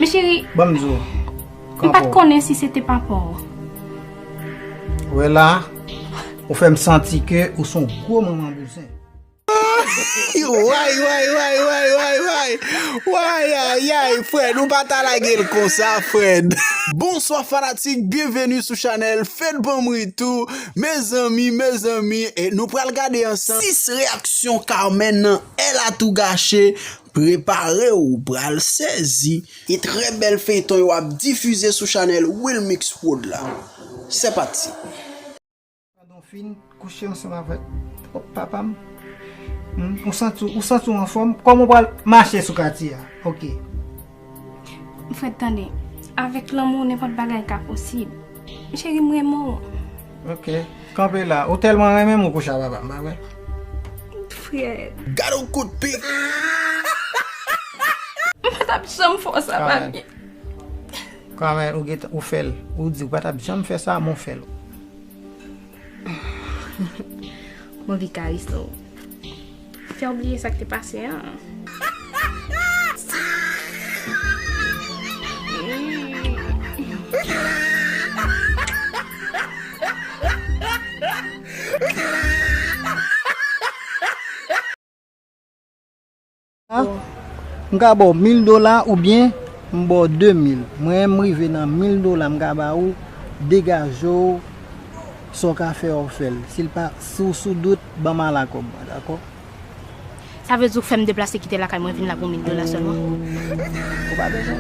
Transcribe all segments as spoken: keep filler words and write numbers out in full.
Men cheri, ban m di w, m pa t konnen si se te papa w. Wè la, ou fè m santi ke ou se yon gwo manman bouzen. Way, way, way, way, way, way. Way, ay, ay, Fred, ou pa ta lage l konsa, Fred. Bonswa fanatik, byenveni sou chanèl Fed Ban m Ri Tou. Mezanmi, mezanmi, e nou pral gade ansanm sis reyaksyon Carmen nan Elle a tout gâché. Prepare w, ou pral sezi. E trè bèl feyton yo ap difize sou chanèl Wilmix Prod la. Se pati. Pandan w fin kouche ansanm avèk papa m, hmm, ou santi, ou santi w anfòm? Kòman w pral mache sou katye a? Ok. Fred, tande, avèk lanmou, nenpòt bagay ka posib. Cheri, m renmen w. Ok. Kanpe la. Ou tèlman renmen m, ou kouche a papa m, pa vre? Fred. Gade yon kout pik. M pa t ap janm fè w sa, papi. Carmen, ou gentan, ou fè l. Ou di ou pa t ap janm fè sa, men w fè l. Mwen vikaris la. Fè w bliye sa k te pase an. M ka ba w mil dola oubyen m ba w de mil. Mwen, m rive nan mil dola, m ka ba ou, degaje w, sa w ka fè, w fè l. Si l pa, si w sou dout, ban m ala kòb mwen, dakò? Sa vle di w fè m deplase kite lakay mwen vin la pou mil dola sèlman? Ou pa bezwen.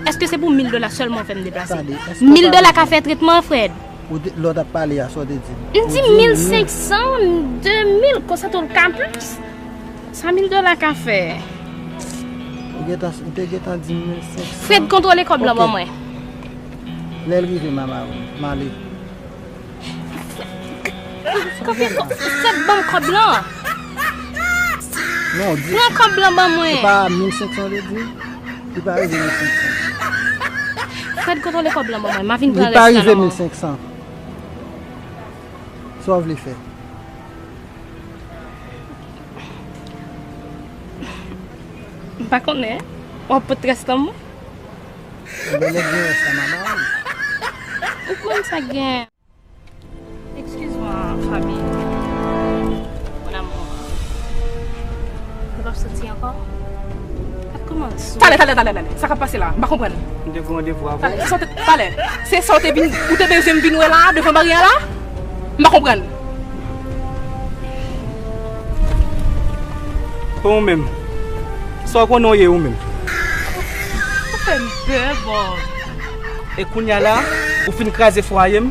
Èske se pou mil dola sèlman w fè m deplase? Tande, èske w pa bezwen? Mil dola ka fè tretman, Fred. Ou te, lè w t ap pale a, sa w te di m? M di mil senk san, de mil, konsa tou l ka plis. Sa mil dola ka fè? Ou gentan, ou te gentan di mil senk san. Fred, kontwole kòb lan ban mwen. Lè l rive, m a ba ou. M ale. Fred, ban m kòb lan. Non, di. Pran kòb lan ban mwen. Se pa mil senk san w te di? Li pa rive mil senk san. Fred, kontwole kòb lan ban mwen. M a vin pran rès lan nan men w. Li pa rive mil senk san. Sa w vle fè? M pa konnen. W ap pot rès lan mwen? Ebyen, lè gen rès la, m a ba ou. Ou konn sa gen. Excuse-moi, Fabi. Mon amour. Ou p ap soti ankò? Pa t kòmanse. Talè, talè, talè, talè. Sa k ap pase la? M pa konprann. M te gen randevou avè w. Talè, sa w te, talè. Se sa w te vin, ou te bezwen m vin wè la, devan Maria la? M pa konprann. Bon, ou menm. Sa w konnen w ye, ou menm? Ou fè m pè, Bob. E kounye a la, ou fin kraze fwaye m.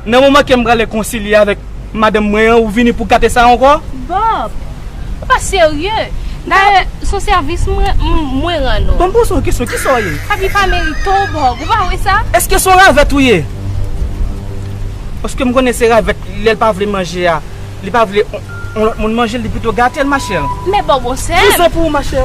Nan moman ke m pral rekonsilye avèk madanm mwen an, ou vini pou gate sa ankò? Bob, ou pa serye. Dayè, se yon sèvis mwen, m-, mwen rann ou. Ban m poze w yon kesyon, kisa w ye? Papi pa merite w, Bob, ou pa wè sa? Èske se yon ravèt ou ye? Paske m konnen se ravèt, lè l pa vle manje a, li pa vle on, on lòt moun manje l, li pito gate l, machè. Men Bob, ou sè m. Poze pou ou, machè.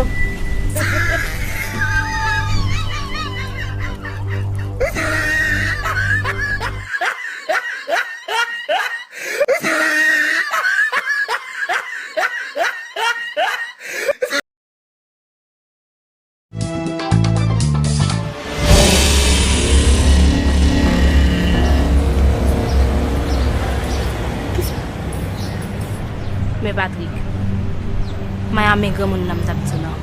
Men Patrick, Maya men granmoun nan m t ap di w lan.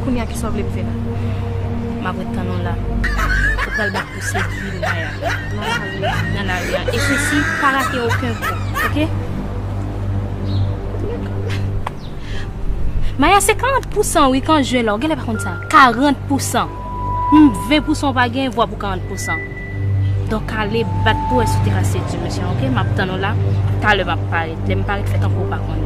Kounye a, kisa w vle m fè la? M ap ret tann ou la. Ou pral bat pou sedui Maya nan lari a. E sesi, pa rate okenn kou, oke? Maya, se karant pousan wi k an jwe la, ou genlè pa konn sa. Karant pousan. Menm ven pousan ou pa gen vwa pou karant pousan. Donk, ale bat pou wè si w te ka sedui mesye an, oke? M ap tann ou la. Talè m ap parèt. Lè m parèt, fè tankou ou pa konnen.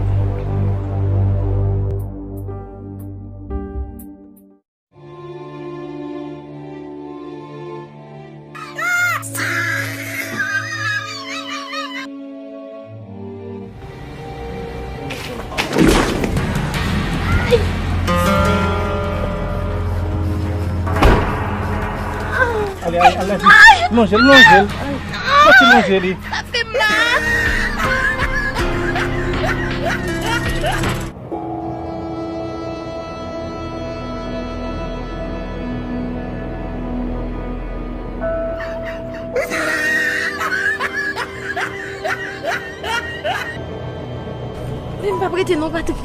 Ale, ale, ale, ale. Lonje l, lonje l. Soti lonje li. Sa fè m mal. P ap rete non, Patrick.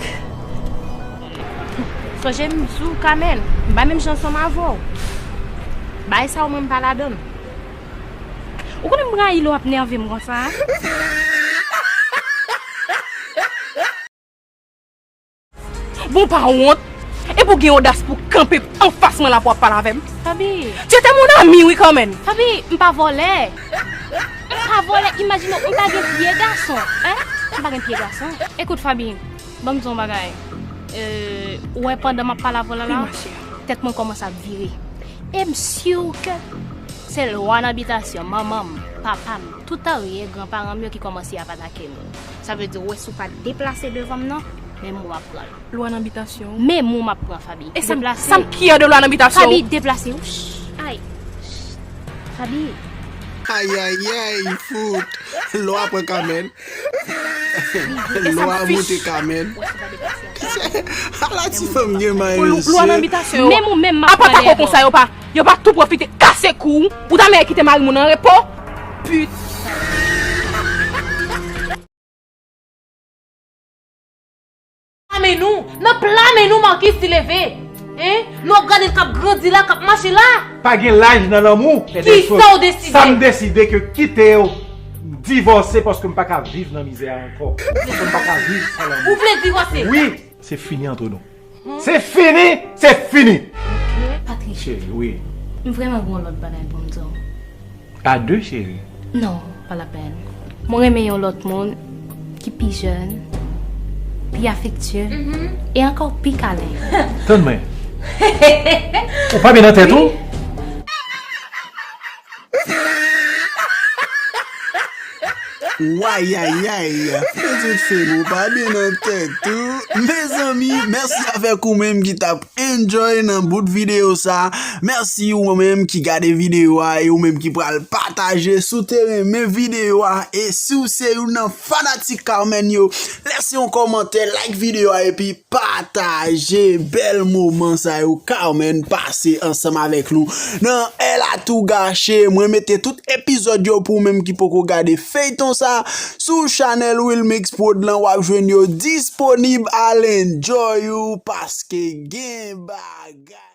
Sonje m di w, Kamèn, m pa menm jan ansanm avè w. Bagay sa yo, mwen, m pa ladan l. Ou konnen m rayi lè w ap nève m konsa. Bon, w pa wont? Epi w gen odas pou w kanpe anfas mwen la pou w ap pale avè m? Faby. Tu étais mon ami, wi, kanmenm. Faby, m pa vòlè. M pa vòlè, imajine w, m pa gen pye gason, en? M pa gen pye gason. Ekout, Faby, ban m di w yon bagay. Euh, ou wè pandan m ap pale avè w la, la, tèt mwen kòmanse ap vire. E m si ke se lwa nan bitasyon, manman m, papa m, tout arye granparan m yo ki kòmanse ap atake nou. Sa vle di, ou wè si w pa deplase devan m nan, menm mwen m ap pran l. Lwa nan bitasyon. Menm mwen m ap pran, Faby. E sa m, deplase. Sa m kiyè de lwa nan bitasyon? Faby, deplase. Wouch. Ay. Faby. Ayayay, fout. Lwa pran Kamèn. Lwa moute Kamèn. Ala ti fanm gen may, mesye. Lwa nan bitasyon yo. Menm ou menm m ap pran dèyè. Apa tako konsa yo pa, yo pa tou pwofite kase kou w pou ta mèye kite mari moun an repo? Pit. Pla men nou, nan pla men nou Marcus ti leve. Hein? Lè w ap gade l k ap grandi la, k ap mache la. Pa gen laj nan lanmou. Kisa w deside? Sa m deside ke kite w divòse paske m pa ka viv nan mizè a ankò. Paske m pa ka viv san lanmou. Ou vle divòse? Wi, se fini antre nou. Se fini, se fini. Patrick, cheri, wi. M vrèman gen yon lòt bagay pou m di w. A de, cheri. Non, pa lapèn. Mwen renmen yon lòt moun ki pi jèn, pi afektye, e ankò pi kalen. Tann mwen. Ou pa byen nan tèt ou? Wayayay. Pitit fi m, ou pa byen nan tèt ou. Mezanmi, mèsi avèk ou menm ki t ap enjoy nan bout videyo sa. Mèsi ou menm ki gade videyo a e ou menm ki pral pataje si w te renmen videyo a. E si w se youn nan fanatik Carmen yo, lèse yon kòmantè, like videyo a epi pataje bèl moman sa yo Carmen pase ansanm avèk nou nan Elle a tout gâché. Mwen mete tout epizòd yo pou ou menm ki poko gade feyton sa sou chanèl Wilmix Prod lan. W ap jwenn yo disponib. Al enjoy ou paske gen bagay.